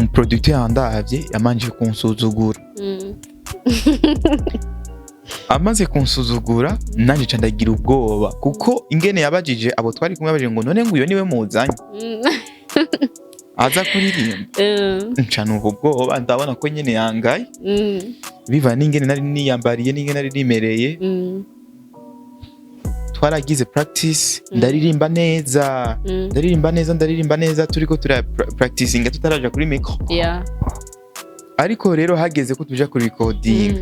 Umuproducteur yandavye, yamanje kunsuzugura. Amaze kunsuzugura, nanje ca ndagira ubwoba, kuko ingene yabajije abo twari kumwe, abajije ngo: "None ngo uyo niwe muzanye aza kuririmba?" Nca numva ubwoba, ndabona ko nyene yangaye, biva n'ingene nari niyambariye n'ingene nari nimereye. Twaragize practice, ndaririmba neza, ndaririmba neza, ndaririmba neza, turiko tura practicinga tutaraja kuri micro. Ariko rero hageze ko tuja kuri recording,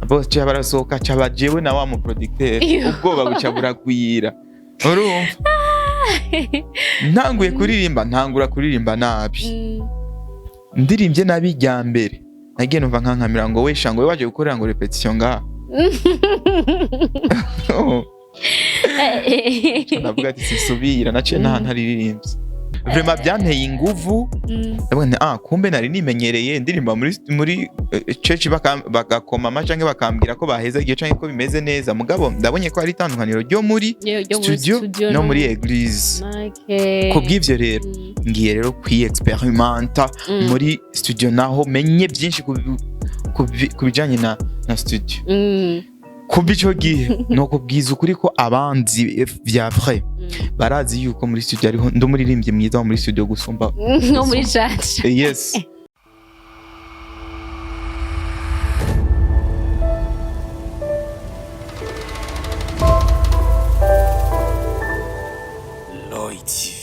bose ca barasohoka, ca jewe na wa mu producteur. Iyo. Ubwoba buca buragwira. Urumva, ntanguye kuririmba, ntangura kuririmba nabi. Ndirimbye nabi irya mbere, nagiye numva nkankamira ngo: "Wesha, ngo we waje gukorera ngo répétition ngaha." Ndavuga ati: "Sisubira." Naciye nta ntaririmbye. Vraiment byanteye inguvu. Ndavuga nti: "Ah, kumbe nari nimenyereye ndirimba muri church, bagakoma canke bakambwira ko baheza igihe canke ko bimeze neza, mugabo ndabonye ko hari itandukaniro ryo muri Yo muri studio no muri église." Kubw'ivyo rero, ngiye rero kwiexperimenta muri studio, naho menye byinshi ku bijanye na studio. Kuva ico gihe, no kubwiza ukuri ko abanzi vya vrai barazi yuko muri studio ariho ndi umuririmbyi mwiza wo muri studio gusumba nko muri church. Yes. Lloyd TV.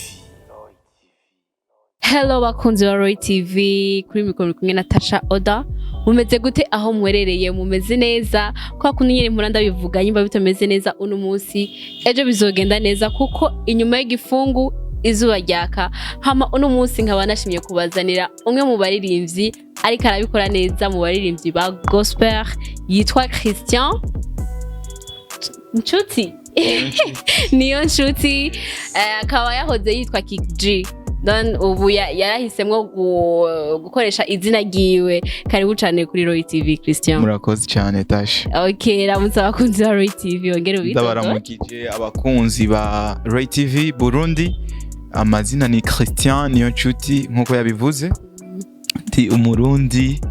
Hello bakunzi ba Roy TV, kuri mikoro kumwe na Tasha Oda. Mumeze gute aho mwerereye? Mumeze neza? Kwa kundi nyine mpora ndabivuga, nyimba bitameze neza uno munsi, ejo bizogenda neza, kuko inyuma y'igifungu izuba ryaka. Hama uno munsi nkaba nashimye kubazanira umwe mu baririmbyi ariko arabikora neza mu baririmbyi ba gospel, yitwa Christian Nshuti, niyo nshuti, akaba yahoze yitwa Kick G. Then ubu yarahisemwo gukoresha izina ryiwe. Karibu cane kuri Roy TV, Christian. Murakoze cyane, Tasha. Okay, ramutse abakunzi ba Roy TV, wongere ubitondore. Ndabaramukije abakunzi ba Ray TV Burundi. Amazina ni Christian Niyo Nshuti, nkuko yabivuze. Ndi umurundi,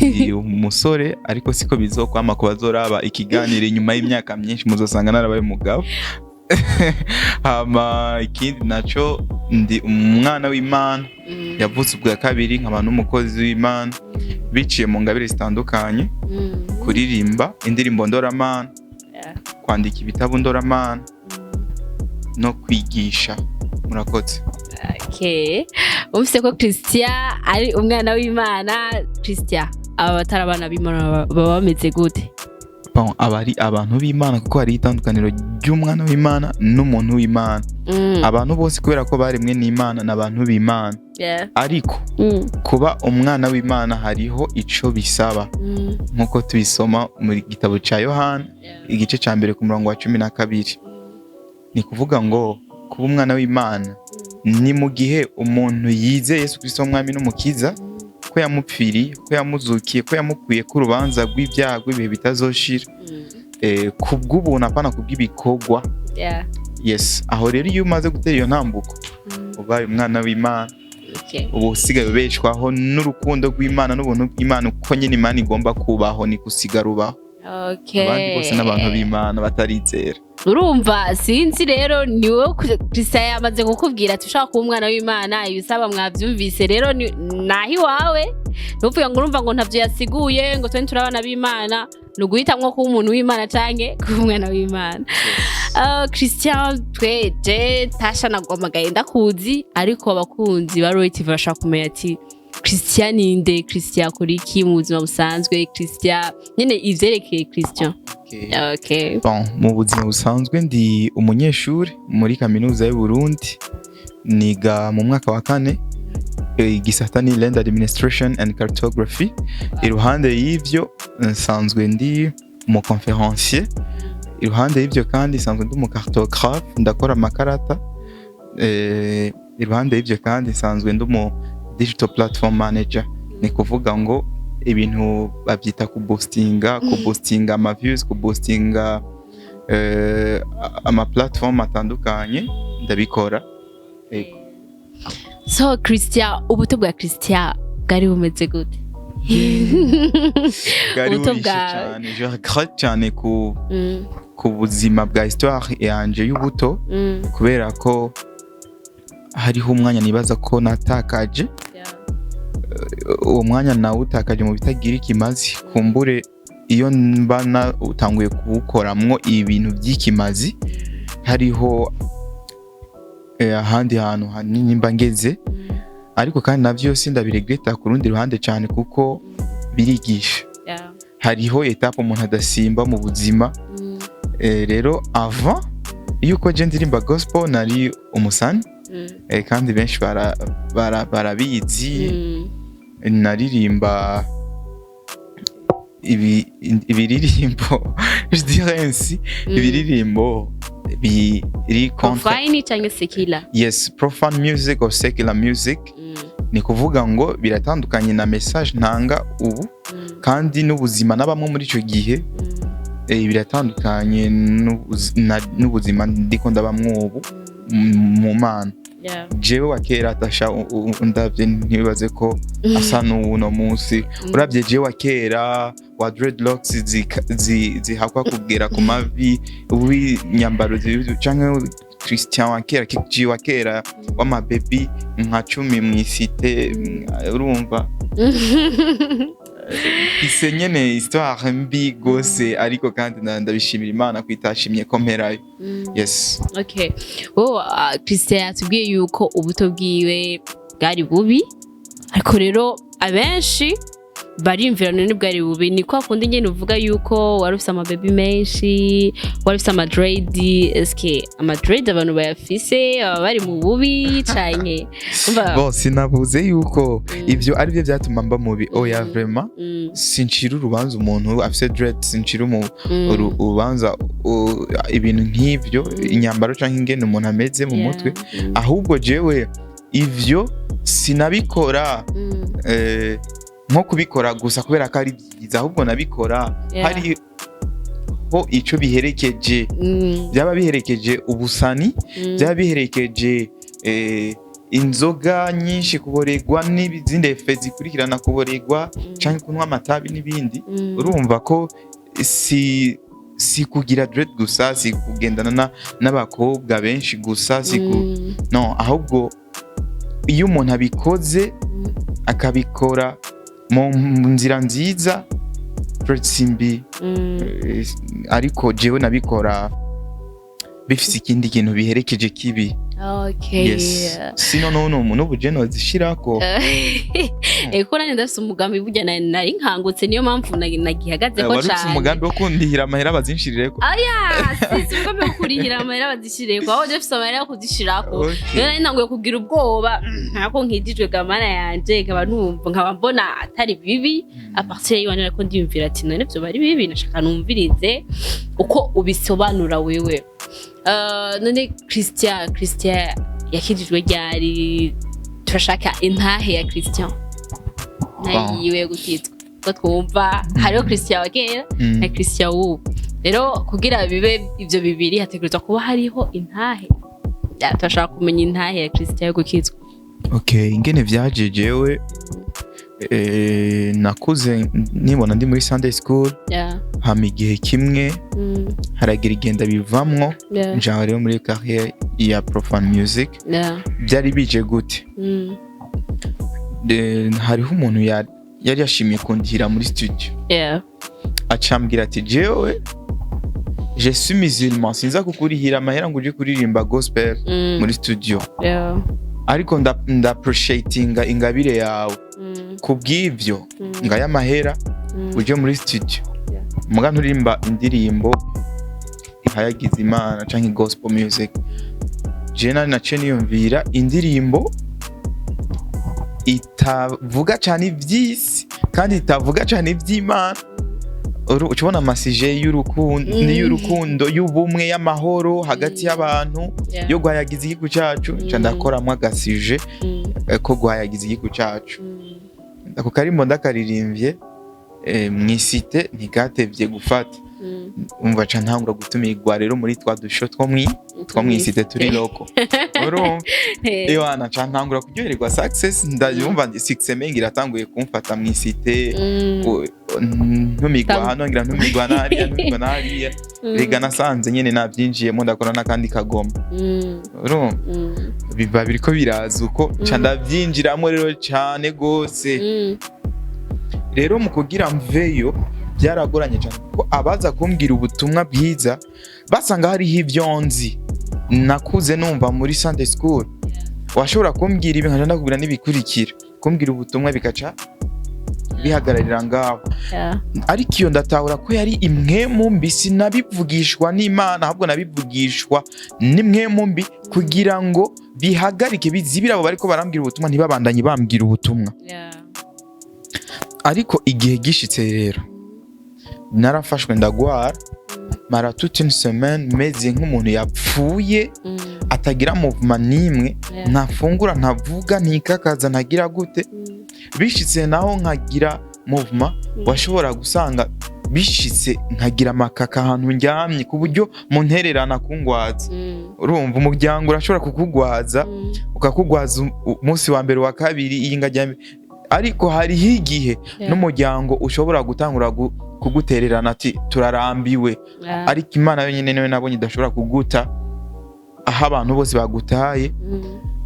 ndi umusore, ariko siko bizokwama. Ku bazoraba ikiganiro inyuma y'imyaka myinshi, muzosanga narabaye umugabo. Hama ikindi naco, ndi umwana w'Imana yavutse ubwa kabiri, nkaba n'umukozi w'Imana biciye mu ngabire zitandukanye: kuririmba indirimbo ndoramana, kwandika ibitabo ndoramana no kwigisha. Murakoze. Okay. Umvise ko Christian ari umwana w'Imana. Christian, aba batari abana b'Imana baba bameze gute? Bon, aba ari abantu b'Imana, kuko hari itandukaniro ry'umwana w'Imana n'umuntu w'Imana. Abantu bose, kubera ko baremwe n'Imana, ni abantu b'Imana, ariko kuba umwana w'Imana hariho ico bisaba, nk'uko tubisoma mu gitabo ca Yohana, igice ca mbere ku murongo wa 12. Ni kuvuga ngo kuba umwana w'Imana ni mu gihe umuntu yizeye Yesu Kristo umwami n'umukiza, ko yamupfiriye, ko yamuzukiye, ko yamukuye ku rubanza rw'ibyaha rw'ibihe bitazoshira, kubw'ubuntu, apana kubw'ibikorwa. Yes, aho rero iyo umaze gutera iyo ntambuko, ubaye umwana w'Imana. Uba usigaye ubeshwaho n'urukundo rw'Imana n'ubuntu bw'Imana. Uko nyine Imana igomba kubaho, ni gusigara ubaho. Abandi bose n'abantu b'Imana batarizera. Urumva, sinzi rero, ni wowe Christian yamaze kukubwira ati ushaka kuba umwana w'Imana ibisaba mwavyumvise. Rero naho iwawe ntuvuge ngo urumva ngo ntavyo yasiguye, ngo twe turi abana b'Imana. Ni uguhitamwo kuba umuntu w'Imana canke kuba umwana w'Imana. Christian, twe je Tasha naguhamagaye ndakuzi, ariko abakunzi ba Roy TV bashaka kumenya ati Christian ninde? Christian akora iki mu buzima busanzwe? Christian nyene, ivyerekeye Christian. Okay. Bon, mu buzima busanzwe ndi umunyeshuri muri kaminuza y'u Burundi, niga mu mwaka wa kane, igisata ni Land Administration and Cartography. Iruhande y'ivyo nsanzwe ndi umu conférencier. Iruhande y'ivyo kandi nsanzwe ndi umu cartographe, ndakora amakarata. Iruhande y'ivyo kandi nsanzwe ndi umu digital platform manager. Ni kuvuga ngo ibintu babyita kuboostinga ama views, kuboostinga ama platform atandukanye, ndabikora. Yego. So So Christian, ubuto bwa Christian bwari bumeze gute? Bwari Ubuto burishe bwawe. cyane. Je regrette cyane ku buzima bwa histoire yanje y'ubuto, kubera ko hariho umwanya nibaza ko natakaje. Uwo mwanya nawutakaje mu bitagira ikimazi. Kumbure iyo mba utanguye kuwukoramwo ibintu by'ikimazi, hariho ahandi hantu hanini mba ngeze. Ariko kandi navyo sindabiregreta ku rundi ruhande cyane, kuko birigisha. Hariho étape umuntu adasimba mu buzima. Rero avant yuko je ndirimba gospel, nari umusani. Kandi benshi barabizi. Naririmba ibiririmbo, je dirais ainsi, ibiririmbo biri contre Profane cyangwa secular? Yes, profane music or secular music. Ni kuvuga ngo biratandukanye na message ntanga ubu, kandi n'ubuzima nabamwe muri ico gihe biratandukanye n'ubuzima ndiko ndabamwo ubu mu Mana. Jewe wa kera atasha ndavye ntibibaze ko asa n'uno munsi. Uravye jewe wa kera wa dreadlocks zihakwa kugera ku mavi, w'inyambaro canke Christian wa kera, Kik wa kera w'amabebi nka 10 mw'isite, urumva ise nyene histoire mbi gose. Ariko kandi ndabishimira Imana ko itashimye ko mperayo. Yes. Okay, wowe Christian yatubwiye yuko ubuto bwiwe bwari bubi, ariko rero abenshi bariyumvira none bwari bubi ni kwa kundi nyene uvuga yuko wari ufise amabebi menshi, wari ufise amadreads. Eske amadreads abantu bayafise baba bari mu bubi canke? Umva- Bon, sinavuze yuko ivyo ari byo byatuma mba mubi, oya. Vraiment, sincira urubanza umuntu afise dread, sincira urubanza ibintu nk'ivyo, inyambaro canke ingene umuntu ameze mu mutwe. Ahubwo jewe ivyo sinabikora nko kubikora gusa kubera ko ari byiza, ahubwo nabikora hariho ico biherekeje. Byaba biherekeje ubusani, byaba biherekeje inzoga nyinshi, kuboregwa n'izindi effets zikurikirana kuboregwa canke kunywa amatabi n'ibindi. Urumva ko si kugira dread gusa, si kugendana n'abakobwa benshi gusa, si ku no, ahubwo iyo umuntu abikoze, akabikora mu nzira nziza, dread si mbi. Ariko jewe nabikora bifise ikindi kintu biherekeje kibi. Yes, sino n'ubu je nozishirako. Eko nanjye ndafise umugambi burya, nari nkangutse, niyo mpamvu nagihagazeko Wari ufise cane. umugambi wo kundihira amahera bazinshirireko? Aya, si umugambi wo kurihira amahera bazishireko, ahubwo je mfise amahera yo kuzishirako. Rero nari ntanguye kugira ubwoba, ntako nkijijwe gamana yanje, nkaba numva, nkaba mbona atari bibi à partir y'iwanje, ariko ndiyumvira ati none vyoba ari bibi? Nashaka numvirize uko ubisobanura wewe. None Christian yakijijwe ryari? Turashaka intahe ya Christian, Bon. nayiwe gukizwa, ko twumva hariho Christian wa kera na Christian w'ubu. Rero kugira bibe ivyo bibiri, hategerezwa kuba hariho intahe. Ya, turashaka kumenya intahe ya Christian yo gukizwa. Okay, ingene vyaje, jewe nakuze nibona ndi muri Sunday school. Hama igihe kimwe haragira igenda bivamwo, nja rero muri carrière ya profane music. Byari bije gute? Hariho umuntu yari yashimye kundihira muri studio, acambwira ati: "Jewe je suis musulman, sinza kukurihira amahera ngo uje kuririmba gospel muri studio, ariko nda appreciatinga ingabire yawe. Kubw'ivyo, ngaya amahera, uje muri studio, muga nturirimba indirimbo ihayagiza Imana canke gospel music." Je nari naciye niyumvira indirimbo itavuga cane ivy'isi kandi itavuga cane ivy'Imana. Uca ubona amasije y'urukundo, y'urukundo, y'ubumwe, y'amahoro hagati y'abantu, yo guhayagiza igihugu cacu. Nca ndakoramwo agasije ko guhayagiza igihugu cacu. Ako karimbo ndakaririmbye mw'isite, ntigatevye gufata. Umva, ca ntangura gutumirwa rero muri twa dusho two mw'isite turi loko, urumva? Ewana, ca ntangura kuryoherwa success, ndayumva ndi success, mengi iratanguye kumfata mw'isite. Ntumigwa hano, ngira ntumigwa nariya, ntumigwa nariya. Rega nasanze nyene nabyinjiyemo, ndakora n'akandi kagoma, urumva? Biba biriko biraza uko, ca ndabyinjiramo rero cane gose. Rero mu kugira mveyo byaragoranye cyane, kuko abaza kumbwira ubutumwa bwiza basanga hariho ibyo nzi nakuze numva muri Sunday school. Washobora kumbwira ibi, nkaca ndakubwira n'ibikurikira, kumbwira ubutumwa bikaca bihagararira ngaho. Ariko iyo ndatahura ko yari impwemu mbi, sinabivugishwa n'Imana, ahubwo nabivugishwa n'impwemu mbi kugira ngo bihagarike, bizibire abo bariko barambwira ubutumwa, ntibabandanye bambwira ubutumwa. Ariko igihe gishitse rero narafashwe, ndagwara, mara toute une semaine meze nk'umuntu yapfuye, atagira mouvement n'imwe, ntafungura, ntavuga, ntikakaza, ntagira gute. Bishitse naho nkagira mouvement, washobora gusanga bishitse nkagira amakaka ahantu ndyamye, ku buryo muntererana kungwaza. Urumva, umuryango urashobora kukugwaza, ukakugwaza umunsi wa mbere, wa kabiri, iyi ngajya, ariko hariho igihe n'umuryango ushobora gutangura kugutererana ati: "Turarambiwe." Ariko Imana yonyine niwe nabonye idashobora kuguta aho abantu bose bagutaye.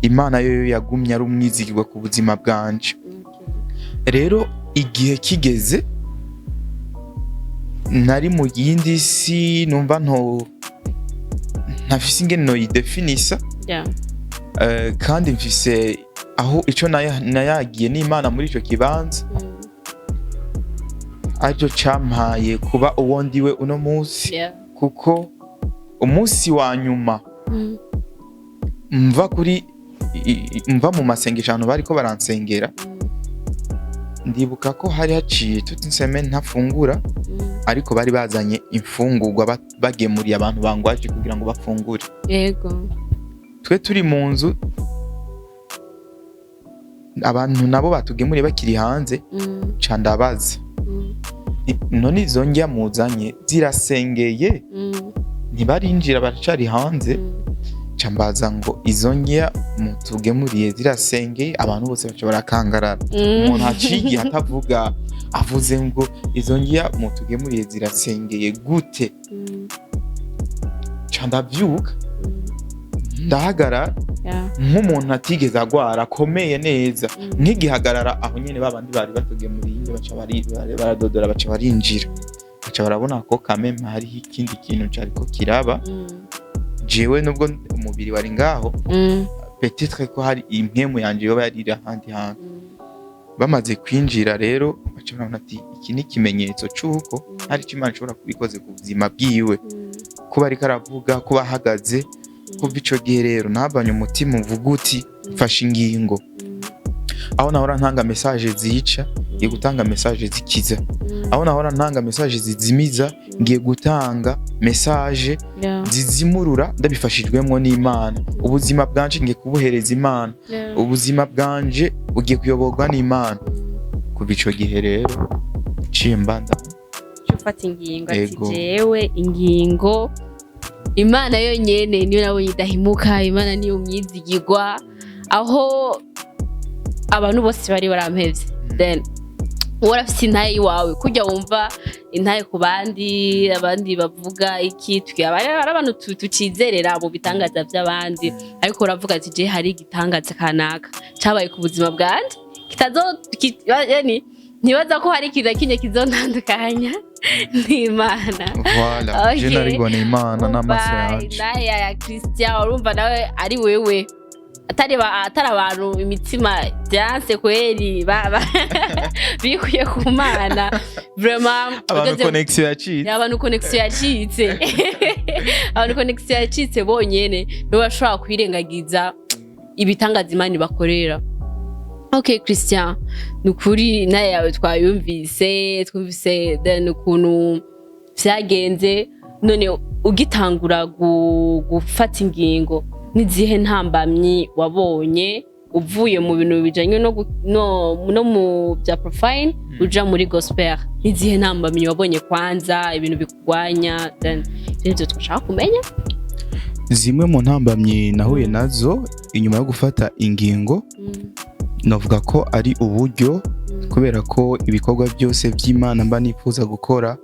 Imana yo yagumye ari umwizigirwa ku buzima bwanje. Rero igihe kigeze nari mu yindi si, numva nto ntafise ingene noyidefinisa. Kandi mfise aho ico nayagiye n'Imana muri ico kibanza, aricyo campaye kuba uwo ndiwe uno munsi. Kuko umunsi wa nyuma mva kuri mva mu masengesho, ahantu bariko baransengera, ndibuka ko hari haciye toute une semaine ntafungura, ariko bari bazanye imfungurwa, bagemuriye abantu bangwaje kugira ngo bafungure. Twe turi mu nzu, abantu nabo batugemuriye bakiri hanze. Ca ndabaza: "None izo ndya muzanye zirasengeye?" Ntibarinjira, baracari hanze. Ca mbaza ngo: "Izo ndya mutugemuriye zirasengeye?" Abantu bose baca barakangarara. Umuntu haciye igihe atavuga, avuze ngo: "Izo ndya mutugemuriye zirasengeye gute?" Ca ndavyuka, ndahagarara nk'umuntu atigeze agwara, akomeye neza. Nkigihagarara aho nyene, babandi bari batugemuriye indya baca baradodora, baca barinjira, baca barabona ko kameme hariho ikindi kintu cariko kiraba. Jewe nubwo umubiri wari ngaho, peut-être ko hari impwemu yanje yoba yariri ahandi hantu. Bamaze kwinjira rero, baca barabona ati: "Iki ni ikimenyetso c'uko hari ico Imana ishobora kubikoze ku buzima bwiwe, kuba ariko aravuga, kuba ahagaze." Kuva ico gihe rero navanye umutima uvuga uti: "Mfashe ingingo, aho nahora ntanga message zica, ngiye gutanga message zikiza. Aho nahora ntanga message zizimiza, ngiye gutanga message zizimurura, ndabifashijwemo n'Imana. Ubuzima bwanje ngiye kubuhereza Imana, ubuzima bwanje bugiye kuyoborwa n'Imana." Kuva ico gihe rero ciye mbanda. Ufata ingingo ati: Ego. "Jewe ingingo, Imana yonyene niyo nabonye idahimuka, Imana niyo myizigirwa aho abantu bose bari barampevye." Then wowe urafise intahe iwawe, kurya wumva intahe ku bandi, abandi bavuga iki, twe ari abantu tucizerera mu bitangaza by'abandi, ariko uravuga ati: "Je hari igitangaza kanaka cabaye ku buzima bwanje kitazo yani ntibaza ko hari ikintu na kimwe kizontandukanya n'Imana." Voilà, je nariboneye Imana n'amaso Umva, yanje. Intahe ya Christian, urumva nawe ari wewe, atari abantu imitima byanse kweri, bikuye ku Mana vraiment. Abantu connexion yacitse. Abantu connexion yacitse, abantu connexion yacitse bonyene nibo bashobora kwirengagiza ibitangaza Imana ibakorera. Okay Christian, ni ukuri nawe yawe twayumvise, twumvise then ukuntu vyagenze. None ugitangura gufata ingingo, n'izihe ntambamyi wabonye? Uvuye mu bintu bijanye no mu bya profane uja muri gospel, n'izihe ntambamyi wabonye kwanza, ibintu bikugwanya? Then ibyo nivyo twashaka kumenya. Zimwe mu ntambamyi nahuye nazo inyuma yo gufata ingingo, navuga ko ari uburyo, kubera ko ibikorwa byose by'Imana mba nifuza gukora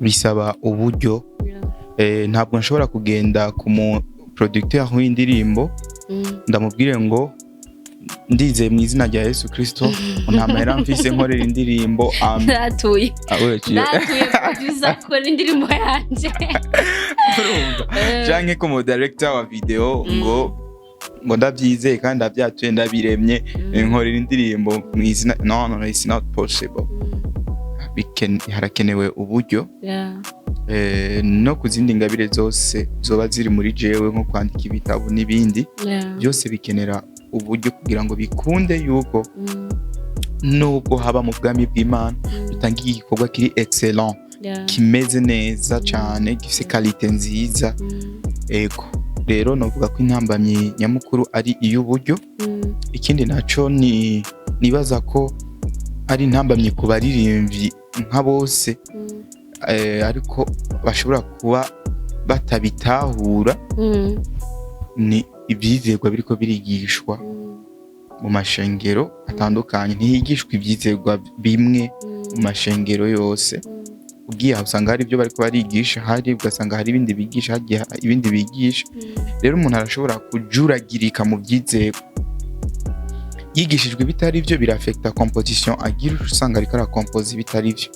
bisaba uburyo. Ntabwo nshobora kugenda ku mu producteur w'indirimbo ndamubwire ngo ndizeye mu izina rya Yesu Kristo, nta mahera mfise, nkorera indirimbo, amen. Ndatuye. Ah, wewe Ndatuye producer, kora indirimbo yanje. Urumva? Canke ko mu director wa video ngo ndabyizeye kandi ndabyatuye, ndabiremye, nkorera indirimbo mu izina. No, no, no, it's not possible. Harakenewe uburyo. No ku zindi ngabire zose zoba ziri muri jewe, nko kwandika ibitabo n'ibindi, byose bikenera uburyo kugira ngo bikunde yuko nubwo haba mu bwami bw'Imana dutanga igikorwa kiri excellent, kimeze neza cyane, gifise qualité nziza. Ego, rero novuga ko intambamyi nyamukuru ari iy'uburyo. Ikindi naco ni nibaza ko ari intambamyi ku baririmbyi nka bose, ariko bashobora kuba batabitahura, ni ivyizerwa biriko birigishwa mu mashengero atandukanye. Ntihigishwa ivyizerwa bimwe mu mashengero yose. Ugiye aho usanga hari ibyo bariko barigisha, hari ugasanga hari ibindi bigisha, hagiye ibindi bigisha. Rero umuntu arashobora kujuragirika mu vyizerwa yigishijwe ibitari byo, birafekta composition agira, usanga ariko arakompoza ibitari byo.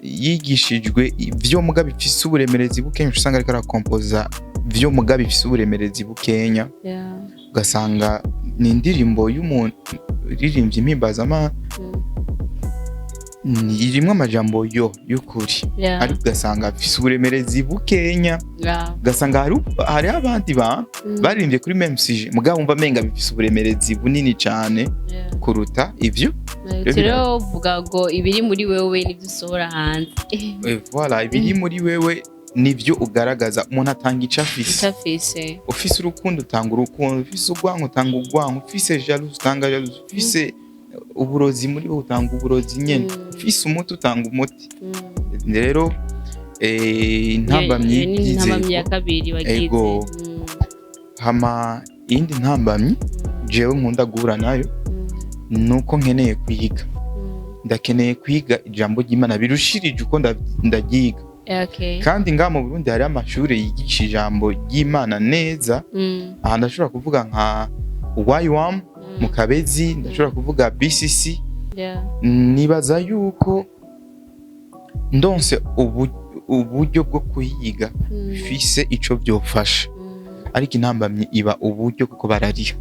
Yigishijwe ivyo muga bifise uburemerezi bukenya, usanga ariko arakompoza vyo muga bifise uburemerezi bukenya, ugasanga ni indirimbo y'umuntu iririmbye impimbazamana, irimwo amajambo yo y'ukuri, ariko ugasanga afise uburemerezi bukenya, ugasanga hariho abandi bantu baririmbye kuri même sujet, mugabo wumva amenga bifise uburemerezi bunini cane kuruta ivyo. Rero uvuga ngo ibiri muri wewe nibyo usohora hanze. Voilà, ibiri muri wewe nivyo ugaragaza. Umuntu atanga ico afise. Icyo afise. Ufise urukundo utanga urukundo, ufise urwango utanga urwango, ufise jalousie utanga jalousie, ufise uburozi muri wowe utanga uburozi nyene, ufise umuti utanga umuti. Rero intambamyi Iyo ni intambamyi ya y'ivyizerwa. kabiri wagize. Ego. Hama iyindi ntambamyi jewe nkunda guhura nayo nuko nkeneye kwiga. Ndakeneye kwiga ijambo ry'Imana birushirije uko ndaryiga. Kandi ngaha mu Burundi hariho amashuri yigisha ijambo ry'Imana neza. Aha ndashobora kuvuga nka YWAM mu Kabezi, ndashobora kuvuga BCC. Nibaza yuko ndonse uburyo bwo kuhiga bifise ico byofasha, ariko intambamyi iba uburyo, kuko barariha.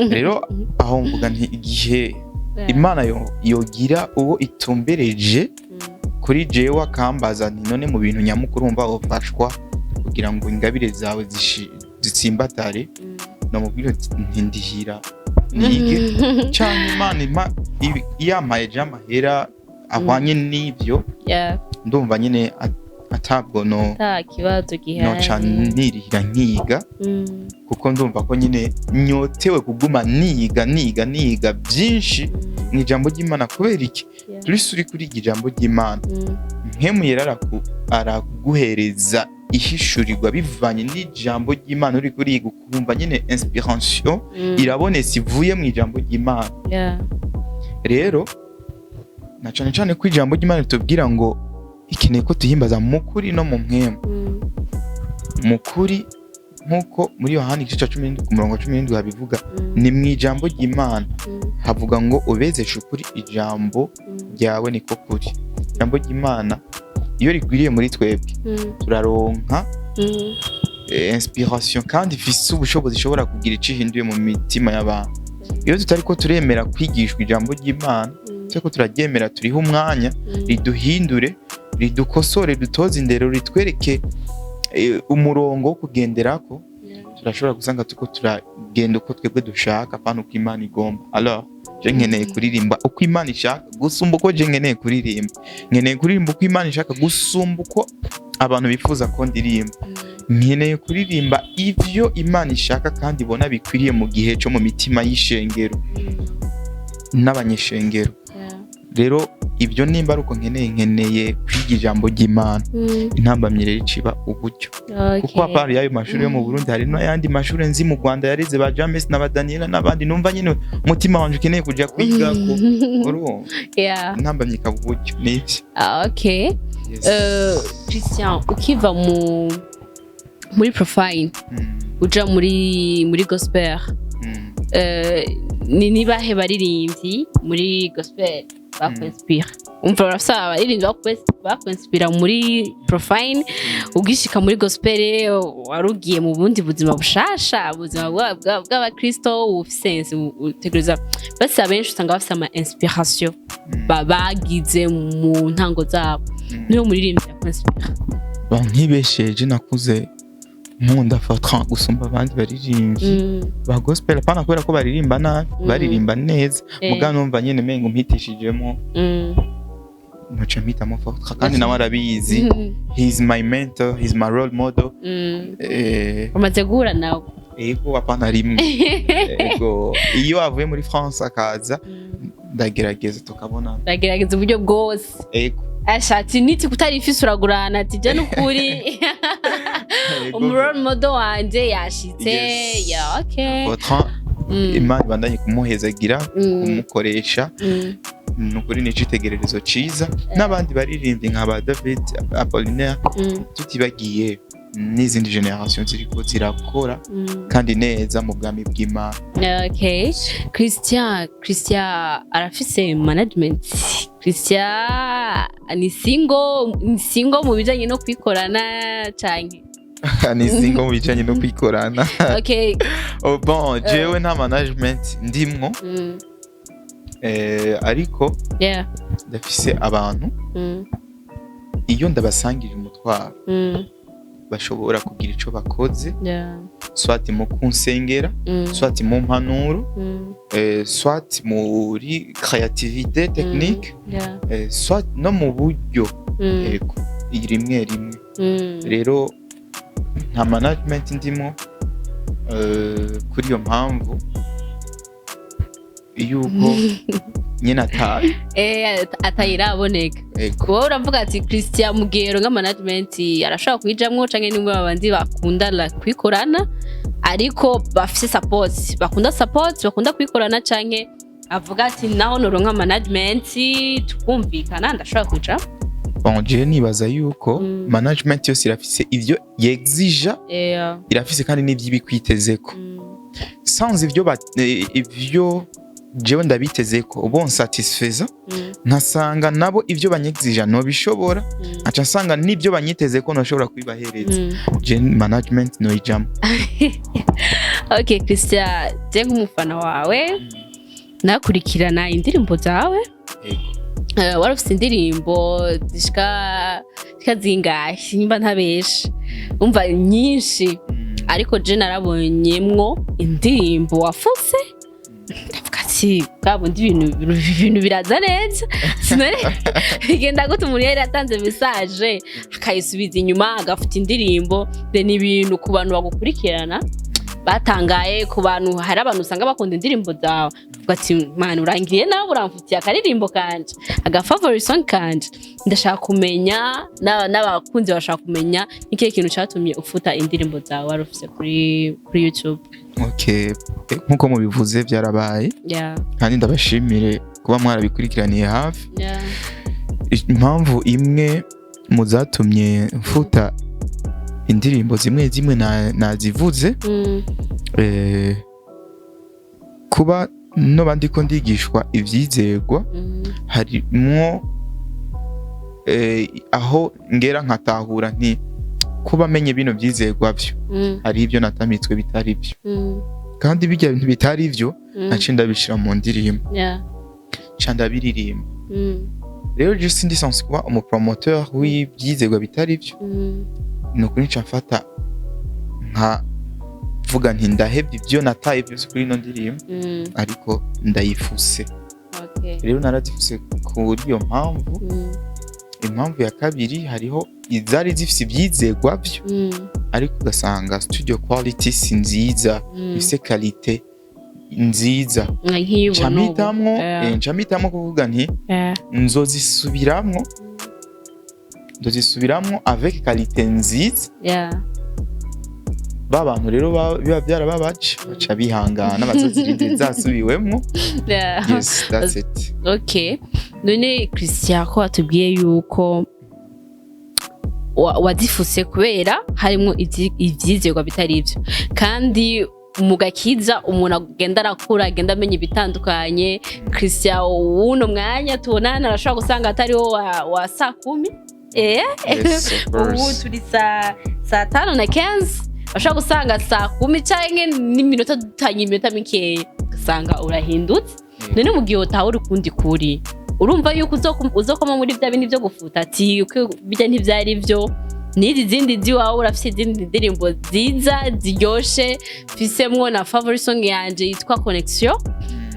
Rero aho mvuga nti igihe Imana yogira uwo itumbereje kuri jewe akambaza nti: "None mu bintu nyamukuru wumva wofashwa kugira ngo ingabire zawe zitsimbatare?" Namubwira nti: "Ndihira nige." Canke Imana yampaye je amahera ahwanye n'ivyo, ndumva nyine atabwo no Ata kibazo noca gihari. nirihira nkiga, kuko ndumva ko nyine nyotewe kuguma niga, niga, niga byinshi mu ijambo ry'Imana. Kubera iki? Plus uri kuriga ijambo ry'Imana, Mpwemu Yera araguhereza ihishurirwa bivanye n'ijambo ry'Imana uri kuriga, ukumva nyine inspiration irabonetse ivuye mu ijambo ry'Imana. Rero na cane cane ko ijambo ry'Imana ritubwira ngo ikeneye ko tuhimbaza mu kuri no mu mpwemu. Mu kuri, nk'uko muri Yohani igice ca 17 ku murongo wa 17 habivuga, ni mu ijambo ry'Imana havuga ngo: "Ubezeshe ukuri, ijambo ryawe niko kuri." Ijambo ry'Imana iyo rigwiriye muri twebwe, turaronka inspiration, kandi ifise ubushobozi ishobora kugira ico ihinduye mu mitima y'abantu. Iyo tutari ko turemera kwigishwa ijambo ry'Imana, turiko turaryemera, turiho umwanya riduhindure, ridukosore, dutoze indero, ritwereke umurongo wo kugenderako, turashobora gusanga turiko turagenda uko twebwe dushaka, apana uko Imana igomba. Alors je nkeneye kuririmba uko Imana ishaka gusumba uko je nkeneye kuririmba. Nkeneye kuririmba uko Imana ishaka gusumba uko abantu bifuza ko ndirimba. Nkeneye kuririmba ivyo Imana ishaka kandi ibona bikwiriye mu gihe cyo mu mitima y'ishengero n'abanyeshengero. Rero ibyo nimba ari uko nkeneye kwiga ijambo ry'Imana. Intambamyi rero iciba uburyo, kuko à part y'ayo mashuri yo mu Burundi, hari n'ayandi mashuri nzi mu Rwanda yarize ba James na ba Daniela n'abandi, numva nyine umutima wanje ukeneye kuja kwigako, urumva? Intambamyi ikaba uburyo, nivyo. Ah, okay. Yes. Christian, ukiva muri profane uja muri gospel, ni nibahe baririmbyi muri gospel bakwinspira? Umva, urafise abaririmbyi bakwinspira muri profane, ugishika muri gospel wari ugiye mu bundi buzima bushasha, ubuzima bw'abakristo ufise utegereza basi abenshi usanga bafise ama inspiration bagize mu ntango zabo. Niyo muririmbyi yakwinspira? Bon, ntibesheje, nakuze nkunda Fortran gusumba abandi baririmbyi ba gospel, apana kubera ko baririmba nabi, baririmba neza, muga numva nyene mengo mpitishijemo ntoca mpitamo Fortran, kandi nawe arabizi. He's my mentor, he's my role model. Umaze guhura nawe? Ego, apana rimwe. Ego, iyo avuye muri France akaza, ndagerageza tukabona. Ndagerageza uburyo bwose. Ego. Ashatse niti kutarifise uragurana ati je nukuri Ego. Umu role model wanje yashitse. Yes. Yeah, okay. Fortran, Imana ibandanye kumuhezagira, kumukoresha. Ni ukuri ni icitegererezo ciza, n'abandi baririmbyi nka ba David Apollinaire, tutibagiye n'izindi generation ziriko zirakora kandi neza mu bwami bw'Imana. Okay, Christian arafise management? Christian ni single mu bijanye no kwikorana canke? Ni single mu bijanye no kwikorana. Oh, bon, jewe nta management ndimwo, ariko ndafise abantu iyo ndabasangije umutwaro bashobora kugira ico bakoze, soit mu kunsengera, soit mu mpanuro, soit muri créativité technique, soit no mu buryo. Yego, rimwe rimwe. Rero nta management ndimo, kuri iyo mpamvu yuko nyine ataye. Atayiraboneka. Ego. Wowe uravuga ati Christian Mugero nka management arashobora kuyijamwo, canke nimwe babandi bakunda kwikorana ariko bafise support, bakunda support, bakunda kwikorana, canke avuga ati naho noronka management tukumvikana ndashobora kuja? Bon, jewe nibaza yuko management yose irafise ivyo yexija, irafise kandi n'ivyo ibikwitezeko. Sans ivyo ivyo jewe ndabitezeko bonsatisfeza, nkasanga nabo ivyo banyexija nobishobora, nkaca nsanga n'ivyo banyitezeko noshobora kubibahereza, je management noyijamwo. Okay, Christian, je nk'umufana wawe nakurikirana indirimbo zawe. Ego. Wari ufise indirimbo zishika zingahe, nimba ntabeshe? Umva, nyinshi. Ariko je narabonyemwo indirimbo wafuse, ndavuga ati bwa bundi ibintu biraza neza. Sinari bigenda gute umuntu yari yatanze message akayisubiza inyuma agafata indirimbo? Then ibintu ku bantu bagukurikirana batangaye, ku bantu, hari abantu usanga bakunda indirimbo zawe, uvuga ati man, urangiriye nawe uramfutiye akaririmbo kanje, aga favorite song kanje. Ndashaka kumenya, n'abakunzi bashaka kumenya, ni ikihe kintu catumye ufuta indirimbo zawe wari ufise kuri YouTube? Okay, nkuko mubivuze byarabaye, kandi ndabashimire kuba mwarabikurikiraniye hafi. Impamvu imwe mu zatumye mfuta indirimbo zimwe zimwe nazivuze, kuba noba ndiko ndigishwa ivyizerwa, harimwo aho ngera nkatahura nti kuba menye bino vyizerwa vyo, hari ibyo natamitswe bitari byo, kandi bijya bintu bitari byo naciye ndabishira mu ndirimbo, nca ndabiririmba. Rero je sindi censé kuba umupromoteur w'ivyizerwa bitari byo. Ni ukuri nca mfata nka vuga nti ndahebye ibyo nataye byose kuri ino ndirimbo, ariko ndayifuse. Rero narazifuse kuri iyo mpamvu. Impamvu ya kabiri, hariho izari zifise ivyizerwa vyo. Ariko ugasanga studio quality si nziza, ifise qualité nziza. Nk'iyo Nca ubona ubu. mpitamwo nca mpitamwo kuvuga nti nzozisubiramwo avec qualité nziza. Ba bantu rero biba byarababaje baca bihangana, bazozirindira zasubiwemwo. Yes, that's it. Okay, none Christian, ko watubwiye yuko wazifuse kubera harimo ivyizerwa bitari ivyo, kandi mu gakiza umuntu agenda arakura, agenda amenya ibitandukanye, Christian w'uno mwanya tubonana arashobora gusanga atariwo wa saa 10. Yes, of Ubu course. turi saa 5 na 15, bashobora gusanga saa 10 canke n'iminota dutanye, iminota mikeya, ugasanga urahindutse. None mu gihe utaha uri ukundi kuri, urumva yuko uzokoma muri bya bindi byo gufuta, ati uko bijya ntivyari byo, n'izi zindi ziwawe? Urafise izindi ndirimbo nziza ziryoshe, mfisemwo na favorite song yanje yitwa Connection.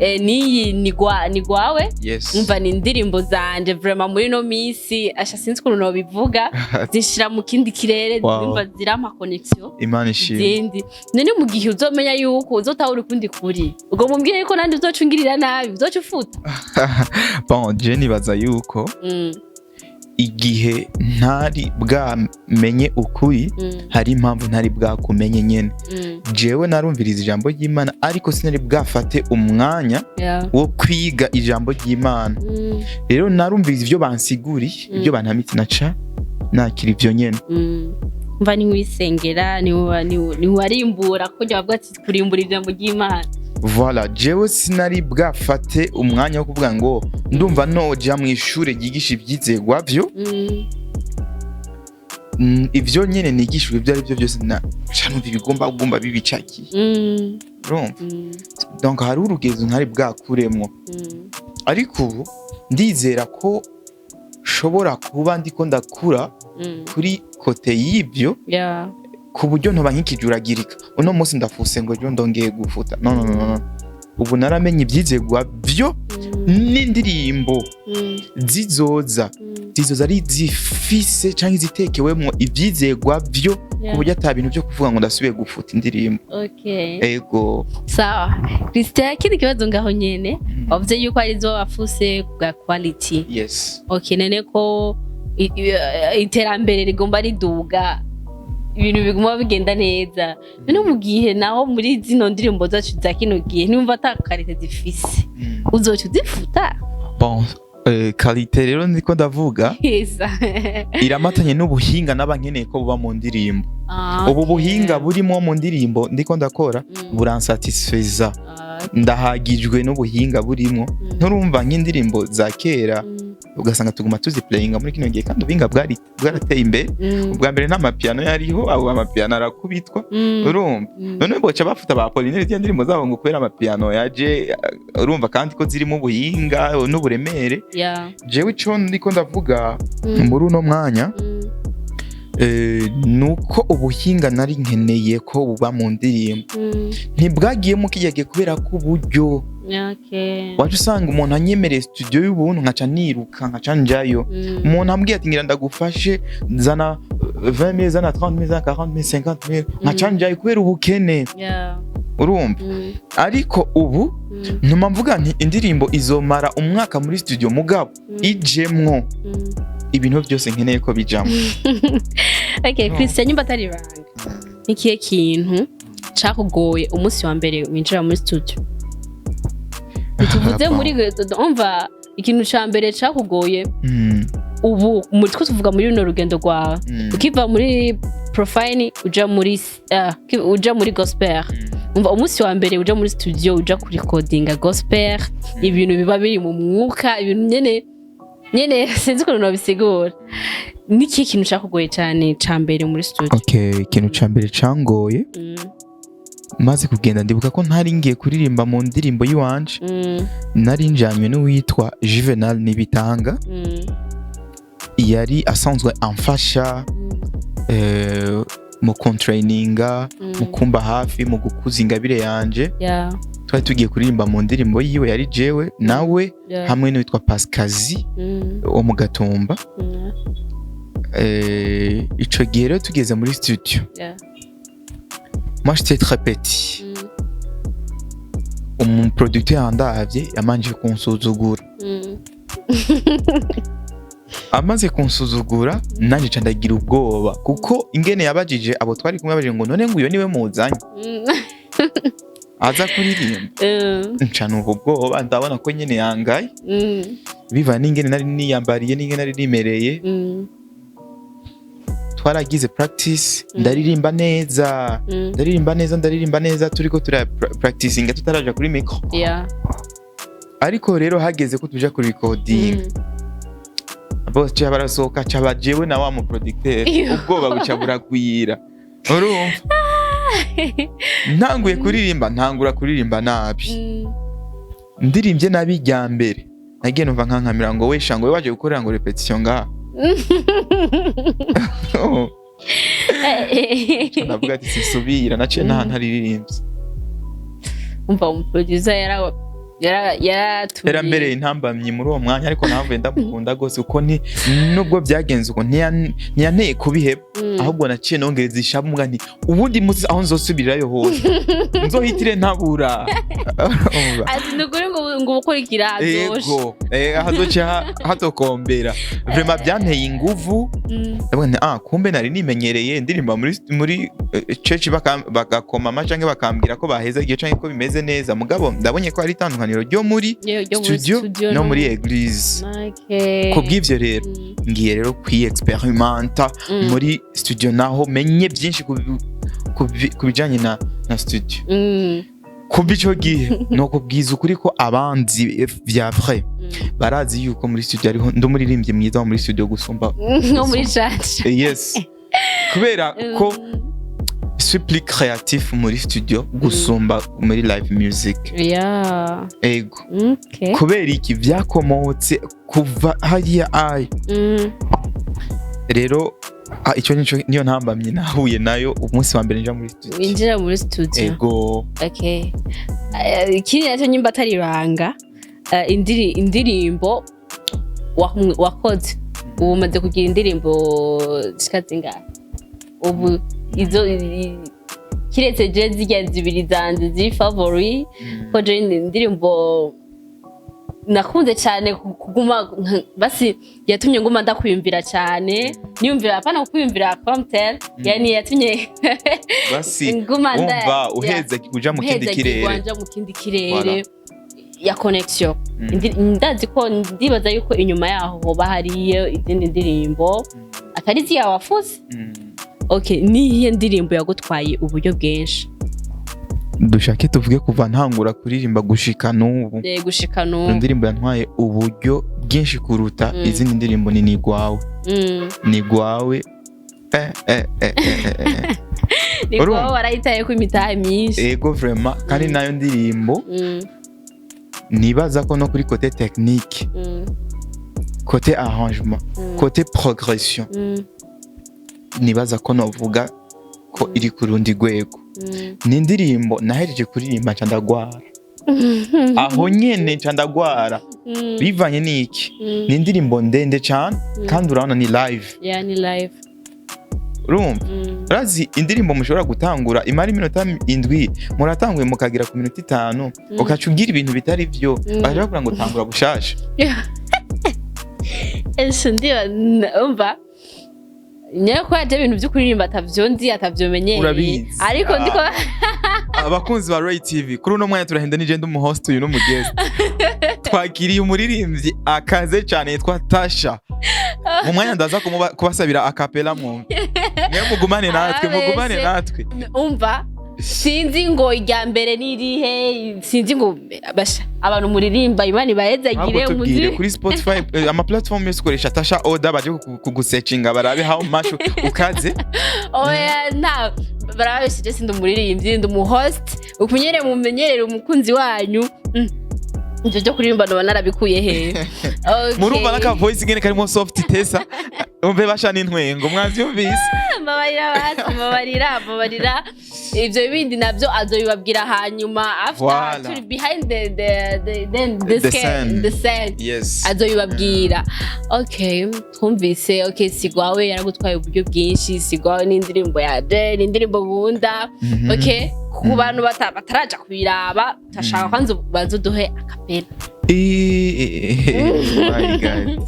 N'iyi ni gwawe? Yes. Umva, ni indirimbo zanje vraiment muri no minsi, asha sinzi ukuntu nobivuga, zinshira mu kindi kirere. Umva, zirampa connection. Imana ishimwe. Izindi, none mu gihe uzomenya yuko uzotahura ukundi kuri, ubwo mumbwire yuko nandi uzocungirira nabi, uzoca ufuta? Bon, je nibaza yuko igihe ntari bwamenye ukuri, hari impamvu ntari bwakumenye nyene. Jewe narumviriza ijambo ry'Imana, ariko sinari bwafate umwanya wo kwiga ijambo ry'Imana. Rero narumviriza ibyo bansiguriye, ibyo bantamitse, naca nakira ivyo nyene. Mva niwisengera, niwarimbura kuko bavuga ati kurimbura ijambo ry'Imana. Voilà, jewe sinari bwafate umwanya wo kuvuga ngo ndumva noja mu ishure ryigisha ivyizegwa vyo. Ivyo nyene nigishijwe, ibyo ari byo byose, na ca numva ibigomba kugomba bibicakiye. Urumva? Donc hari urugezo ntari bwakuremwo. Ariko ubu ndizera ko nshobora kuba ndiko ndakura kuri côté y'ibyo, ku buryo ntoba nkikijuragirika, uno munsi ndafuse ngo ejo ndongeye gufuta. No, no, no, no. Ubu naramenye ivyizegwa vyo, n'indirimbo zizoza zizoza ari zifise canke zitekewemwo ivyizegwa vyo, ku buryo ata bintu vyo kuvuga ngo ndasubiye gufuta indirimbo. Ego. Sawa Christian, ikindi kibazo ngaho nyene, wavuze yuko arizo wafuse bwa quality. Yes. Okay, none ko iterambere rigomba riduga, ibintu biguma bigenda neza, none mu gihe naho muri zino ndirimbo zacu za kino gihe nimba ata qualité zifise, uzoca uzifuta? Bon, qualité rero ndiko ndavuga iramatanye n'ubuhinga naba nkeneye ko buba mu ndirimbo. Ubu buhinga burimo mu ndirimbo ndiko ndakora buransatisfeza. Ndahagijwe n'ubuhinga burimo. Nturumva nk'indirimbo za kera, ugasanga tuguma tuziplayinga muri kino gihe, kandi ubuhinga bwari bwarateye imbere. Ubwa mbere nta mapiano yariho, abo amapiano arakubitwa. Urumva? None boca bafuta ba Apollinaire ziriya ndirimbo zabo ngo kubera amapiano yaje? Urumva kandi ko zirimo ubuhinga n'uburemere. Jewe ico ndiko ndavuga muri uno mwanya, nuko ubuhinga nari nkeneye ko buba mu ndirimbo ntibwagiyemo kijya gihe kubera ko uburyo, waje usanga umuntu anyemereye studio y'ubuntu, nkaca niruka, nkaca njayo. Umuntu ambwiye ati ngira ndagufashe, zana 20,000, zana 30,000, zana 40,000, 50,000, nkaca njayo kubera ubukene. Urumva? Ariko ubu ntuma mvuga nti indirimbo izomara umwaka muri studio, mugabo ijemwo ibintu byose nkeneye ko bijamo. Okay. No. Christian, nyumba atari ibanga, nikihe kintu cakugoye umunsi wa mbere winjira muri studio? Tuvuze muri, umva, ikintu ca mbere cakugoye ubu muri two tuvuga muri runo rugendo rwawe, ukiva muri profane uja muri gospel. Umva, umunsi wa mbere uja muri studio, uja kurikodinga gospel, ibintu biba biri mu mwuka, ibintu nyene nyene sinzi ukuntu nobisigura. N'ikihe kintu cakugoye cane ca mbere muri studio? Okay, ikintu ca mbere cangoye, maze kugenda, ndibuka ko ntari ngiye kuririmba mu ndirimbo y'iwanje. Nari njanywe n'uwitwa Juvenal Nibitanga, yari asanzwe amfasha mu kontraininga, mu kumba hafi, mu gukuza ingabire yanje. Twari tugiye kuririmba mu ndirimbo yiwe, yari jewe nawe hamwe n'uwitwa Pascazi wo mu Gatumba. Ico gihe rero tugeze muri studio, moi j'étais très petit. Umuproducteur yandavye, yamanje kunsuzugura. Amaze kunsuzugura, nanjye nca ndagira ubwoba, kuko ingene yabajije abo twari kumwe, yabajije ngo: "None ngo uyo niwe muzanye aza kuririmba?" Nca numva ubwoba, ndabona ko nyene yangaye, biva n'ingene nari niyambariye n'ingene nari nimereye. Twaragize practice, ndaririmba neza, ndaririmba neza, ndaririmba neza, turiko tura practicinga tutaraja kuri micro. Ariko rero hageze ko tuja kuri recording, bose ca barasohoka, ca jewe na wa mu producteur. Ubwoba buca buragwira. Urumva, ntanguye kuririmba, ntangura kuririmba nabi. Ndirimbye nabi irya mbere, nagiye numva nkankamira ngo: "Wesha, ngo we waje gukorera ngo répétition ngaha." Ndavuga ati: "Sisubira." Naciye nta ntaririmbye. Umva, umuproducer yaratumye. Yarambereye intambamyi muri uwo mwanya, ariko navuye ndamukunda rwose, kuko ni nubwo byagenze uko, ntiyanteye kubiheba. Ahubwo naciye nongereza ishavu, mbwa nti: "Ubundi munsi aho nzosubirirayo hose nzohitire ntabura." Urumva? Ati: "Ni ukuri ngo ubukurikira hazosha." Ego, hazoca hatokombera. Vraiment byanteye inguvu. Ndavuga nti: "Ah, kumbe nari nimenyereye ndirimba muri church, bagakoma ama canke bakambwira ko baheza igihe canke ko bimeze neza, mugabo ndabonye ko hari itandukaniro ryo muri Yo muri studio studio no muri église." Kubw'ivyo rero, ngiye rero kwiexperimenta muri studio, naho menye byinshi ku bijanye na studio. Kuva ico gihe, no kubwiza ukuri ko abanzi vya vrai barazi yuko muri studio ariho ndi umuririmbyi mwiza wo muri studio gusumba No muri church. Yes, kubera ko suis plus créatif muri studio gusumba muri live music. Ego. Kubera iki? Vyakomotse kuva hariya ayi. Rero icyo nico niyo ntambamye nahuye nayo umunsi wa mbere nja muri studio. Winjira muri studio. Ego. Okay. Ikindi nacyo, nyimba atari ibanga, indirimbo wakoze, ubu umaze kugira indirimbo zishika zingahe ubu? Izo kiretse je zirya zibiri zanje ziri favori, ko je indirimbo nakunze cyane kuguma basi yatumye nguma ndakwiyumvira cyane, niyumvira, apana kukwiyumvira comme tel, yani yatumye basi nguma wumva uheza uja mu kindi kirere. Wanja mu kindi kirere. Voilà. Ya connection. Ndazi ko ndibaza yuko inyuma yaho hoba hariyo izindi ndirimbo atari ziya wafuze. Okay, niyihe ndirimbo yagutwaye uburyo bwinshi? Dushake tuvuge kuva ntangura kuririmba gushika n'ubu? Gushika Iyo n'ubu. ndirimbo yantwaye uburyo bwinshi kuruta izindi ndirimbo ni Nigwawe. Nigwawe, eh, eh, eh, eh, eh, eh. Ni Urumva? kuba warayitaye ko imitahe myinshi. Ego, vraiment, kandi nayo ndirimbo nibaza ko no kuri côté technique, côté arrangement, côté progression, nibaza ko novuga ko iri ku rundi rwego. Ni indirimbo nahereje kuririmba nca ndagwara, aho nyene nca ndagwara. Bivanye n'iki? Ni indirimbo ndende cane, kandi urabona ni live. Yeah, ni live. Urumva, urazi indirimbo mushobora gutangura imara iminota 7, muratanguye mukagira ku minota 5, ukaca ugira ibintu bitari byo, bakaca bakubwira ngo: "Tangura bushasha." Ese ndiba umva nyayo ko yaje ibintu byo kuririmba atavyo nzi, atavyomenyereye. Urabizi. Ariko ndiko Abakunzi ba Ray TV, kuri uno mwanya turahenda nije ndi umuhost, uyu n'umuguest. Twakiriye umuririmbyi akaze cyane yitwa Tasha. Mu mwanya ndaza kubasabira a cappella, mwumve. Mwe mugumane natwe, mugumane Abeshe. natwe. Umva, sinzi ngo irya mbere nirihe, sinzi ngo basha abantu muririmba, Imana ibahezagire. Ahubwo tubwire muzi kuri Spotify, ama platform yose ukoresha, Tasha Oda, baje kugusearchinga barabe how much ukaze. Oya, nta barabesheje, sindi umuririmbyi, ndi umuhost. Ukunyere mumenyerere umukunzi wanyu. Ivyo byo kuririmba noba narabikuye hehe? Okay. Murumva n'aka voice ngene karimo soft tesa. Umve basha n'intwengo, mwavyumvise? Mbabarira basi, mbabarira, mbabarira. Ivyo bindi navyo azobibabwira hanyuma after. Voilà. Turi behind the The scene. scene. The scene. Yes. Azobibabwira. Okay, twumvise. Okay, Sigwawe yaragutwaye uburyo bwinshi. Sigwawe n'indirimbo yaje, n'indirimbo nkunda. Okay, ku bantu bataraja kubiraba, turashaka kwanza baze uduhe a cappella. My God.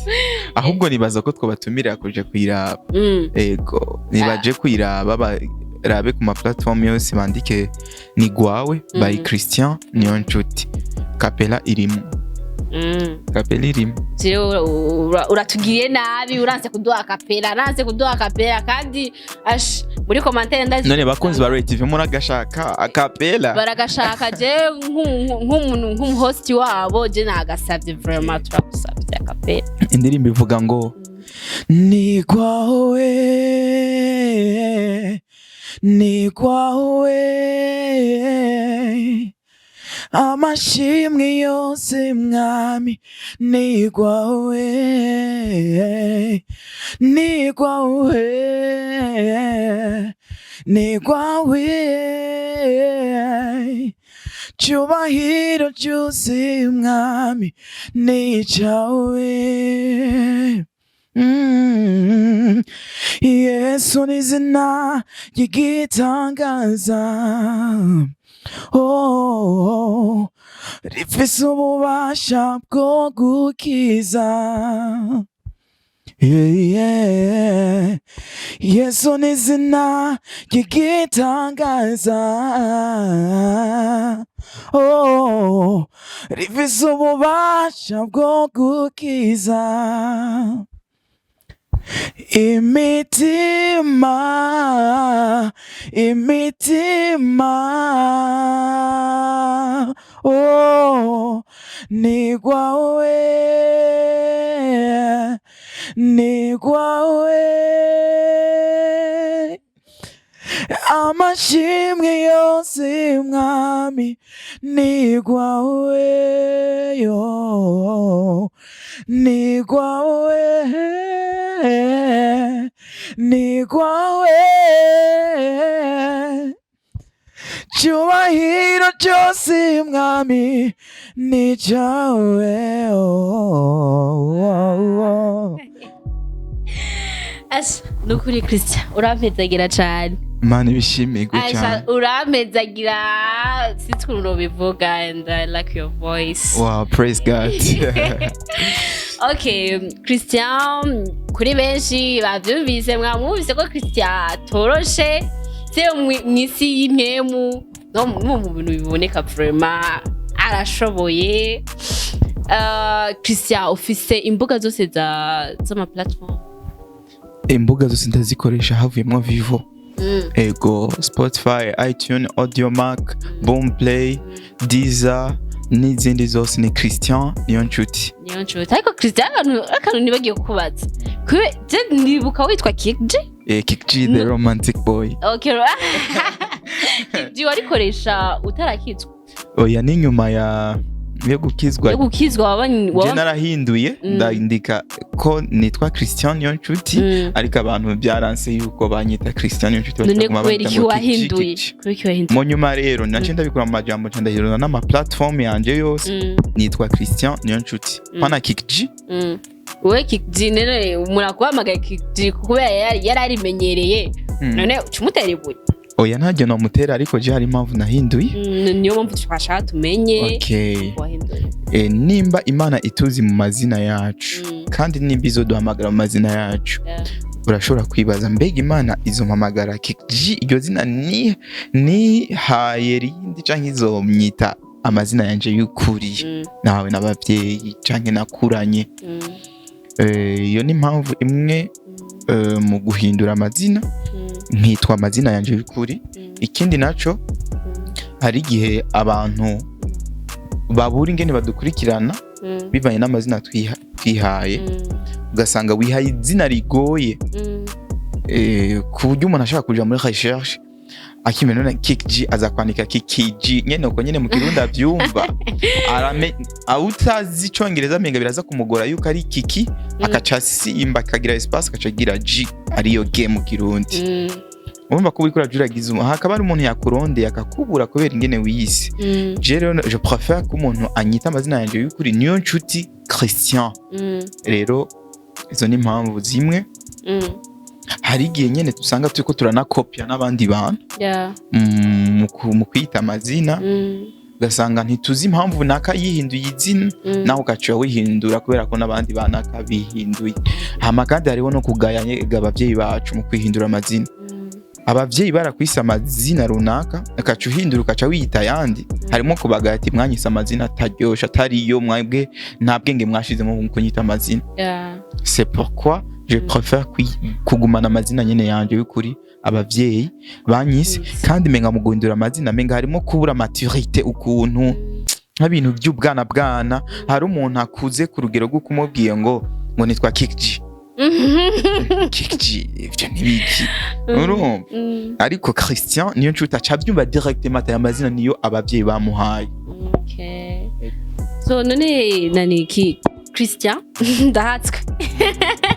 Ahubwo nibaza ko twabatumira kuja kuyiraba. Ego, nibaje kuyiraba, barabe ku ma platform yose, bandike "Ni Gwawe" by Christian Niyonshuti. Cappella irimo. Cappella irimo. Jewe uratugiriye nabi, uranse kuduha a cappella, uranse kuduha a cappella. Kandi ash, muri commentaire ndazi. None bakunzi ba Ray TV, muragashaka a cappella? Baragashaka. Je nk'umuntu, nk'umuhosti wabo, je nagasabye vraiment, turagusabye a cappella. Indirimbo ivuga ngo: "Ni kwawe, ni kwawe amashimwe yose, Mwami, ni kwawe, ni kwawe, ni kwawe cyubahiro cyose, Mwami, ni cyawe. Yesu ni izina ry'igitangaza, oh, rifise ububasha bwo gukiza. Yeah. Yesu ni izina ry'igitangaza, oh, rifise ububasha bwo gukiza imitima, imitima. Oh, ni kwawe, ni kwawe amashimwe yose, Mwami, ni kwawe yo, ni kwawe, ni kwawe cyubahiro cyose, Mwami, ni cyawe, oh. Asha, nukuri Christian, urampezagira cane. Imana ibishimirwe Asha, cyane. Urampezagira, sinzi ukuntu nobivuga, and I like your voice. Wow, praise God. Okay, Christian, kuri benshi bavyumvise, mwamwumvise ko Christian atoroshe se mw'isi y'impemu no mu bintu biboneka, vraiment arashoboye. Christian, ufise imbuga zose za z'ama platform? Imbuga zose ndazikoresha, havuyemo Vivo. Ego, Spotify, iTunes, Audiomack, Boomplay, Deezer n'izindi zose ni Christian Niyonshuti. Niyo nshuti. Ariko Christian, akantu nibagiye kukubaza. Je ndibuka witwa Kick G. Kick G the romantic boy. Okay, Kick G warikoresha utarakizwa? Oya, ni nyuma ya yo gukizwa. Yo gukizwa wabanye Je narahinduye, ndandika ko nitwa Christian Niyonshuti, ariko abantu byaranse yuko banyita Christian Niyonshuti, None bakaguma kubera banyita iki ngo Kick G, wahinduye? Kick G. Kubera iki wahinduye? Mu nyuma rero naciye ndabikura mu majambo, nca ndahindura n'ama platform yanje yose, nitwa Christian Niyonshuti, pana Kick G. Wowe Kick G none umuntu akuhamagaye Kick G kubera yari arimenyereye, none uca umutera ibuye? Oya, ntajya namutera, ariko je hari impamvu nahinduye. Niyo mpamvu twashaka tumenye Okay. wahinduye. Nimba Imana ituzi mu mazina yacu, kandi nimba izoduhamagara mu mazina yacu, urashobora kwibaza: mbega Imana izompamagara Kick G, iryo zina ni nihaye rindi, canke izomyita amazina yanje y'ukuri nawe n'abavyeyi canke nakuranye? Iyo ni impamvu imwe mu guhindura amazina, nkitwa amazina yanje y'ukuri. Ikindi naco, hari igihe abantu babura ingene badukurikirana bivanye n'amazina twihaye, ugasanga wihaye izina rigoye, ku buryo umuntu ashaka kuja muri recherche Akimena none Kick G, aza kwandika Kiki G nyene uko nyene mu Kirundi avyumva, arame awutazi Icongereza amenga biraza kumugora yuko ari Kiki, akaca asimba akagira espace, akaca agira G ariyo G mu Kirundi. Urumva ko uriko urajuragiza hakaba hari umuntu yakurondeye akakubura kubera ingene wiyise. Je rero je préfère ko umuntu anyita amazina yanje y'ukuri, Niyo Nshuti Christian. Rero izo ni impamvu zimwe. Hari igihe nyene dusanga turiko turanakopya n'abandi bantu mu kwita amazina, ugasanga ntituzi impamvu naka yihinduye izina, nawe ugaca wihindura kubera ko n'abandi banaka bihinduye. Hama kandi hariho no kugaya abavyeyi bacu mu kwihindura amazina. Abavyeyi barakwise amazina runaka, ugaca uhindura, ugaca wiyita ayandi. Harimo kubagaya ati: "Mwanyise amazina ataryoshe, atariyo, mwebwe nta bwenge mwashizemo mu kunyita amazina." C'est pourquoi je préfère kugumana amazina nyene yanje y'ukuri abavyeyi banyise. Kandi menga mu guhindura amazina menga harimo kubura maturité, ukuntu nk'ibintu by'ubwana bwana. Hari umuntu akuze ku rugero rwo kumubwiye ngo nitwa Kick G, Kick G ivyo ntibiki, urumva? Ariko Christian Niyo Nshuti aca abyumva directement ati aya mazina niyo abavyeyi bamuhaye. Okay. So none nani ki Christian, ndahatswe.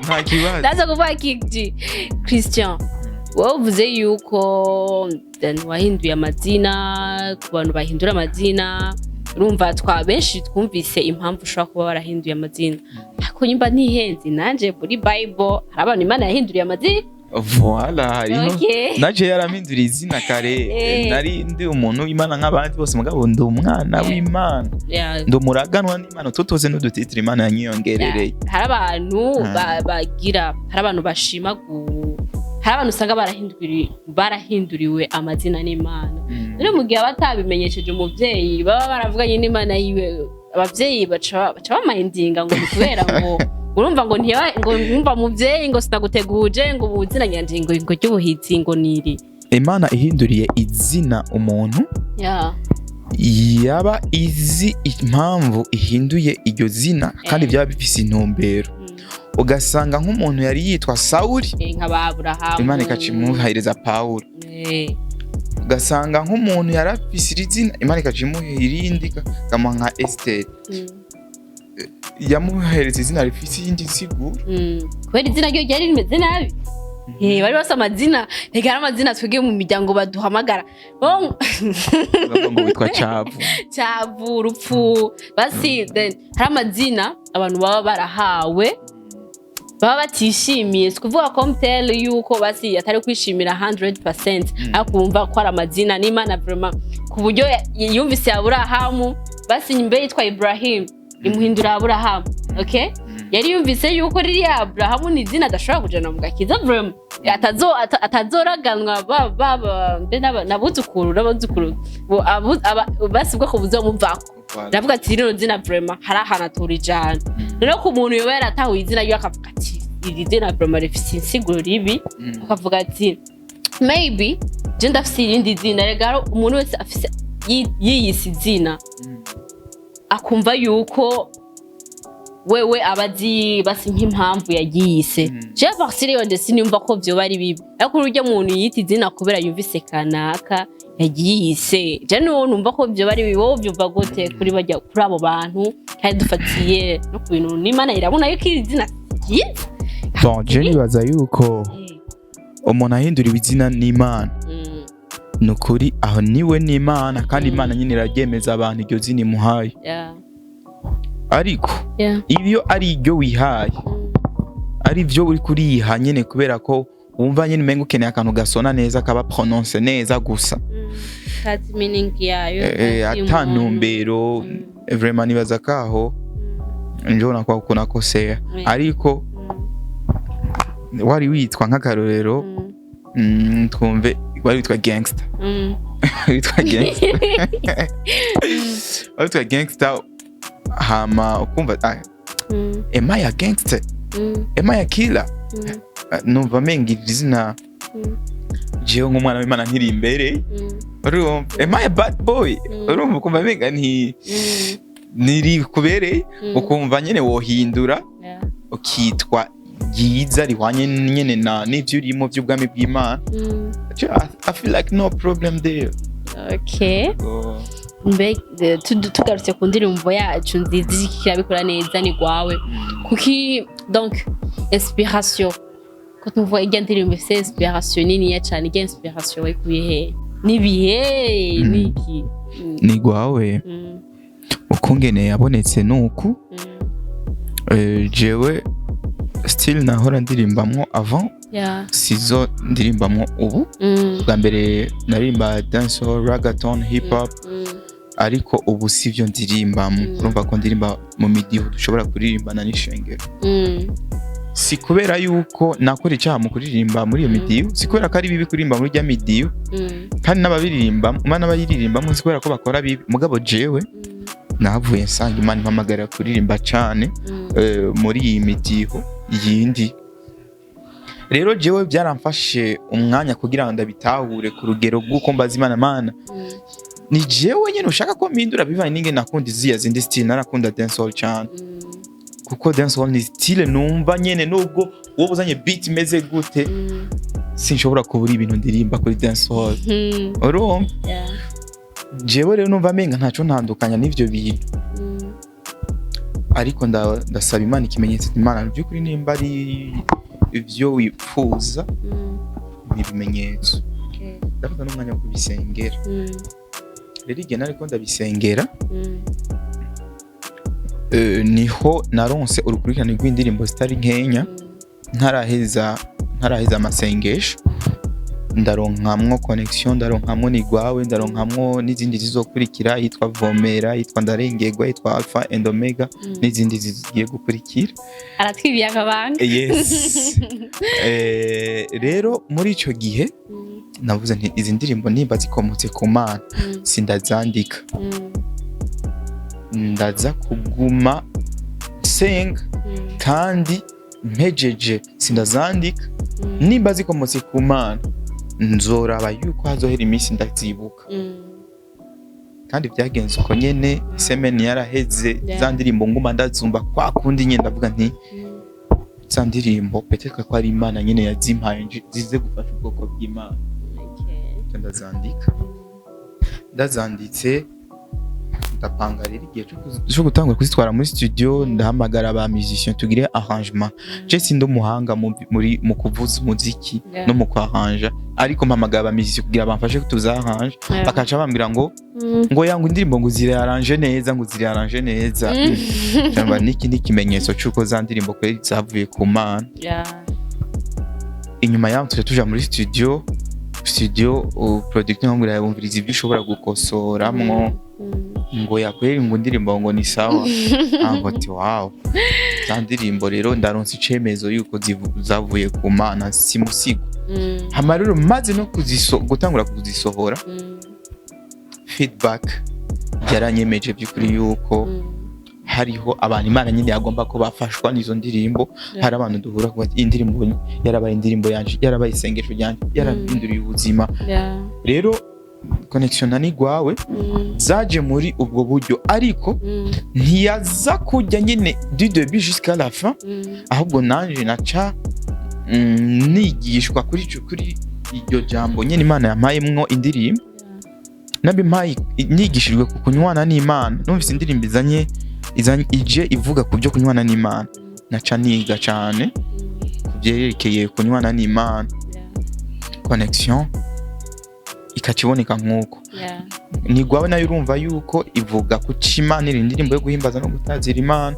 Nta kibazo. Ndaza kuvuga Kick Christian, wowe uvuze yuko then wahinduye amazina. Ku bantu bahindura amazina, urumva twa benshi twumvise impamvu ushobora kuba warahinduye amazina, ariko nyimba ntihenze nanje muri Bible hari abantu Imana yahinduriye amazina. Voilà, hariho. Naje yarampinduriye izina kare. Nari ndi umuntu w'Imana nk'abandi bose, mugabo ndi umwana w'Imana, ndi umuraganwa n'Imana, utwo n'udutitire Imana yanyiyongerereye. Hari abantu bagira, hari abantu bashima hari abantu usanga barahinduriwe amazina n'Imana. Rero mu gihe aba atabimenyesheje umuvyeyi, baba baravuganye n'Imana yiwe, abavyeyi baca bamayindinga ngo ni kubera ngo urumva ngo ntiyaba ngo mwumva muvyeyi ngo sinaguteguje, ngo ubu izina ryanje ngo ry'ubuhizi ngo niri. Imana ihinduriye izina umuntu, yaba izi impamvu ihinduye iryo zina kandi byaba bifise intumbero. Ugasanga nk'umuntu yari yitwa Sawuli, nka ba Aburahamu, Imana ikaca imuhereza Pawulo. Ugasanga nk'umuntu yari afise iri zina, Imana ikaca imuha irindi, ikamuha nka Esiteri. Yamuhereza izina rifise iyindi nsiguro. Kubera izina ryo ryari rimeze nabi. Bari bafise amazina, reka hari amazina twebwe mu miryango baduhamagara. Bavuga ngo witwa Cavu. Cyavu, urupfu basi. Then hari amazina abantu baba barahawe baba batishimiye. Si kuvuga ko mtele yuko basi atari kwishimira 100%, ariko wumva ko ari amazina n'Imana vraiment ku buryo yumvise Aburahamu, basi mbere yitwa Ibrahim, imuhindura Aburahamu. Okay, yari yumvise yuko ririya Aburahamu ni izina adashobora kujana mu gakiza vraiment, atazoraganwa ba mbe n'abuzukuru basi ubwoko buzomuvako. Ndavuga ati rino zina vraiment hari ahantu aturijana. Rero ku muntu yoba yaratahuye izina ryiwe akavuga ati iri zina vraiment rifise insiguro ribi, akavuga ati maybe je ndafise irindi zina. Rega hari umuntu wese afise yiyise izina, akumva yuko wewe aba azi basi nk'impamvu yagiyise. Je partir yo ndetse sinumva ko vyoba ari bibi, ariko urya muntu yita izina kubera yumvise kanaka yagiyise, je niwo numva ko vyoba ari bibi. Wowe uvyumva gute kuri bajya, kuri abo bantu, kandi dufatiye no ku bintu n'Imana irabona yuko iri zina ryiza? Bon, je nibaza yuko umuntu ahindura izina n'Imana, ni ukuri aho niwe n'Imana, kandi Imana nyine iraryemeza abantu iryo zina imuhaye. Ariko iyo ari iryo wihaye, ari byo uri kuriyiha nyine kubera ko wumva nyine umenga ukeneye akantu gasona neza, kaba prononce neza gusa, Utazi meaning yayo, utazi ata umuntu. ntumbero, vraiment nibaza kaho njona kwa kunakosea. Ariko wari witwa nk'akarorero, twumve wari witwa gangster, witwa gangster, wari witwa gangster, hama ukumva ah, am I a gangster? Am I a killer? Ah, numva menga iri zina jewe nk'umwana w'Imana nkiri imbere, urumva, am I a bad boy? Urumva ukumva menga nti niri kubereye, ukumva nyene wohindura ukitwa ryiza rihwanye nyene na n'ivyo urimo vy'ubwami bw'Imana. I feel like no problem there. Okay. Oh. Mbe tugarutse ku ndirimbo yacu nziza irabikora neza, ni gwawe, kuki donc inspiration, ko tumva irya ndirimbo ifise inspiration niniya cane, irya inspiration wayikuye he? Nibihe niki? Ni gwawe, ukungene yabonetse nuku, jewe still nahora ndirimbamwo avant, sizo ndirimbamwo ubu. Bwa mbere naririmba dancehall, reggaeton, hip hop, ariko ubu sivyo ndirimbamo. Urumva ko ndirimba mu midiho dushobora kuririmbana n'ishengero. Si kubera yuko nakora icyaha mu kuririmba muri iyo midiho, si kubera ko ari bibi kuririmba muri rya midiho, kandi n'ababiririmba, n'abayiririmbamo, si kubera ko bakora bibi. Mugabo jewe nahavuye nsanga Imana impamagarira kuririmba cane muri iyi midiho yindi. Rero jewe byaramfashe umwanya kugira ngo ndabitahure ku rugero rw'uko mbaza Imana: "Mana, ni jewe nyene ushaka ko mpindura?" Bivanye n'ingene nakunda iziya zindi style. Narakunda dancehall cane, kuko dancehall ni style numva nyene nubwo wowe uzanye beat imeze gute, sinshobora kubura ibintu ndirimba kuri dancehall. Urumva, jewe rero numva amenga ntaco ntandukanya n'ivyo bintu, ariko ndasaba Imana ikimenyetso: "Imana, mu by'ukuri nimba ari ivyo wifuza, ni ibimenyetso." Ndafata n'umwanya wo kubisengera. Rero igihe nariko ndabisengera, niho naronse urukurikirane rw'indirimbo zitari nkenya. Ntaraheza amasengesho, ndaronkamwo Connection, ndaronkamwo Nigwawe, ndaronkamwo n'izindi zizokurikira, yitwa Vomera, yitwa Ndarengerwa, yitwa Alpha and Omega, n'izindi zigiye gukurikira. Aratwibiye akabanga. Yes. Rero muri ico gihe navuze nti izi ndirimbo nimba zikomotse ku Mana, sindazandika, ndaza kuguma nsenga, kandi mpejeje sindazandika. Nimba zikomotse ku Mana, nzoraba yuko hazohera iminsi ndazibuka. Kandi byagenze uko nyene. Semaine yaraheze, za ndirimbo nguma ndazumva kwa kundi nyene. Ndavuga nti za ndirimbo peut-être ko ari Imana nyene yazimpaye zize gufasha ubwoko bw'Imana. Ndazandika. Ndazanditse, ndapanga rero igihe cyo gutangura kuzitwara muri studio. Ndahamagara aba musiciens tugire arrangement. Je sindi umuhanga mu kuvuza umuziki no mu kwaranja, ariko mpamagara aba musiciens kugira bamfashe tuzarrange. Bakaca bambwira ngo ngo yanga indirimbo, ngo ziraranje neza, ngo ziraranje neza. Cyangwa niki ni ikimenyetso cy'uko za ndirimbo kweri zavuye ku Mana. Inyuma yaho tuja muri studio. Producteur ngo yumviriza ibyo ushobora gukosoramwo, ngo yakweri, ngo indirimbo ngo ni sawa. Ntabwo ati wow, za ndirimbo rero ndaronse icemezo yuko zavuye ku Mana, simusigo. Hama rero maze no gutangura kuzisohora, feedback yaranyemeje by'ukuri yuko hariho abantu Imana nyine yagomba ko bafashwa n'izo ndirimbo. Hari abantu duhura kuba indirimbo yarabaye indirimbo yanje, yarabaye isengesho ryanje, yarahinduriye ubuzima. Rero Connection na Nigwawe zaje muri ubwo buryo, ariko ntiyaza kujya nyine du début jusqu'à la fin, ahubwo nanje naca nigishwa kuri iryo jambo nyine Imana yampayemwo indirimbo. Nabimpaye nigishijwe ku kunywana n'Imana. Numvise indirimbo izanye ije ivuga ku byo kunywana n'Imana, naca niga cyane ku byerekeye kunywana n'Imana. Connection ikakiboneka nk'uko. Nigwawe nayo urumva yuko ivuga ku c'Imana iri, indirimbo yo guhimbaza no gutazira Imana.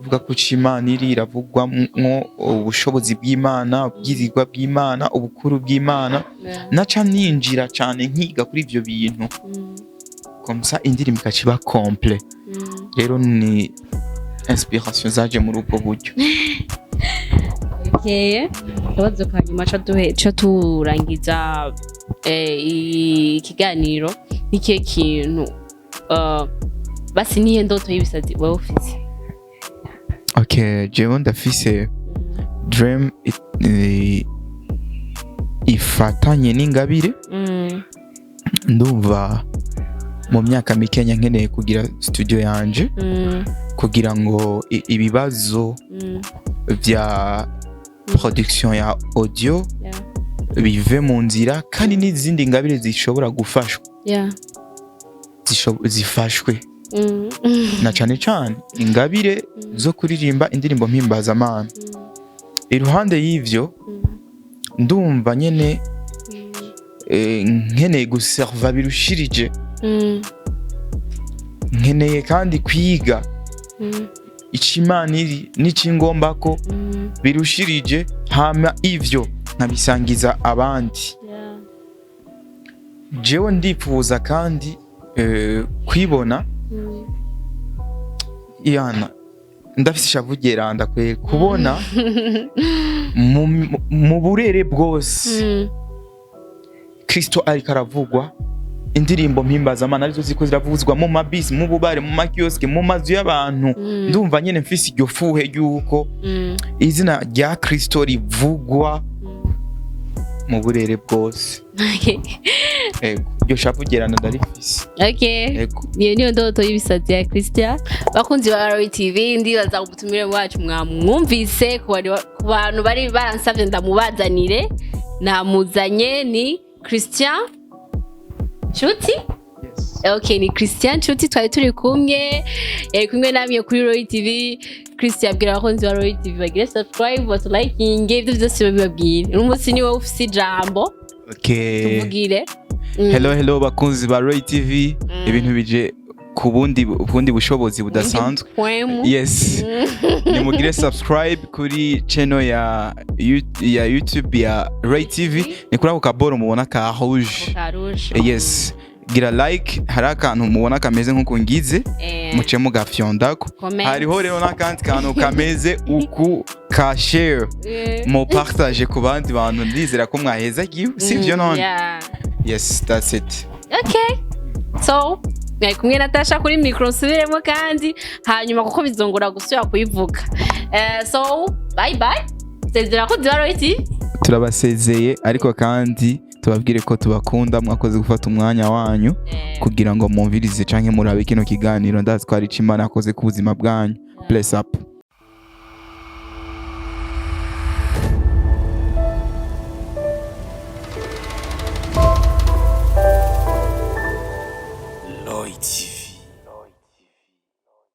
Ivuga ku c'Imana iri, iravugwamwo ubushobozi bw'Imana, ubwizigwa bw'Imana, ubukuru bw'Imana. Naca ninjira cyane nkiga kuri ivyo bintu, comme ça indirimbo ikaciba complet. Rero ni inspiration zaje muri ubwo buryo. Okay. Akabazo ka nyuma ca turangiza ikiganiro: nikihe kintu, basi nihe ndoto y'ibisazi wowe ufise? Okay, jewe ndafise dream ifatanye n'ingabire. Ndumva mu myaka mikenya nkeneye kugira studio yanje, kugira ngo ibibazo vya Production ya audio bive mu nzira, kandi n'izindi ngabire zishobora gufashwa zifashwe, na cane cane ingabire zo kuririmba indirimbo mpimbazamana. Iruhande y'ivyo, ndumva nyene nkeneye guserva birushirije. Nkeneye kandi kwiga ico Imana iri n'icingomba ko birushirije, hama ivyo nkabisangiza abandi. Jewe ndipfuza kandi kwibona yana ndafise ishavu ryeranda kwe kubona mu burere bwose Kristo ariko aravugwa, indirimbo mpimbazamana arizo ziko ziravuzwa mu mabisi, mu bubare, mu makioske, mu mazu y'abantu. Ndumva nyene mfise iryo fuhe ry'uko izina rya Kristo rivugwa mu burere bwose. Ego, iryo shavu ryeranda ndarifise. Ego. Iyo niyo ndoto y'ibisazi ya Christian. Bakunzi ba Roy TV, ndibaza ubutumire bwacu mwamwumvise. Ku bantu bari baransavye ndamubazanire, namuzanye, ni Christian Nshuti. Okay, ni Christian Nshuti twari turi kumwe, yari kumwe namwe kuri Roy TV. Christian, abwira abakunzi ba Roy TV bagire subscribe, batulikinge, ibyo byose babibabwire. Uno munsi ni wowe ufise ijambo. Tuvugire. Hello, hello, bakunzi ba Roy TV. Ibintu bije ku bundi bushobozi budasanzwe. Poemu. Yes, nimugire subscribe kuri channel ya YouTube ya Ray TV, ni kuri ako kaboro mubona ka rouge. Ka rouge. Yes, gira like, hari akantu mubona kameze nk'uko ngize, muce mugafyondako. Comment. Hariho rero n'akandi kantu kameze uku ka share, mu partage ku bandi bantu. Ndizera ko mwahezagiwe, sivyo none? Yeah. Yes, that's it. Okay, so mwari kumwe na Tasha kuri micro. Nsubiremo kandi hanyuma kuko bizongora gusubira kuyivuga. So bye bye, sezera ko Roy. Turabasezeye, ariko kandi tubabwire ko tubakunda. Mwakoze gufata umwanya wanyu kugira ngo mwumvirize canke murabe kino kiganiro. Ndazi ko hari ico Imana yakoze ku buzima bwanyu. Bless up.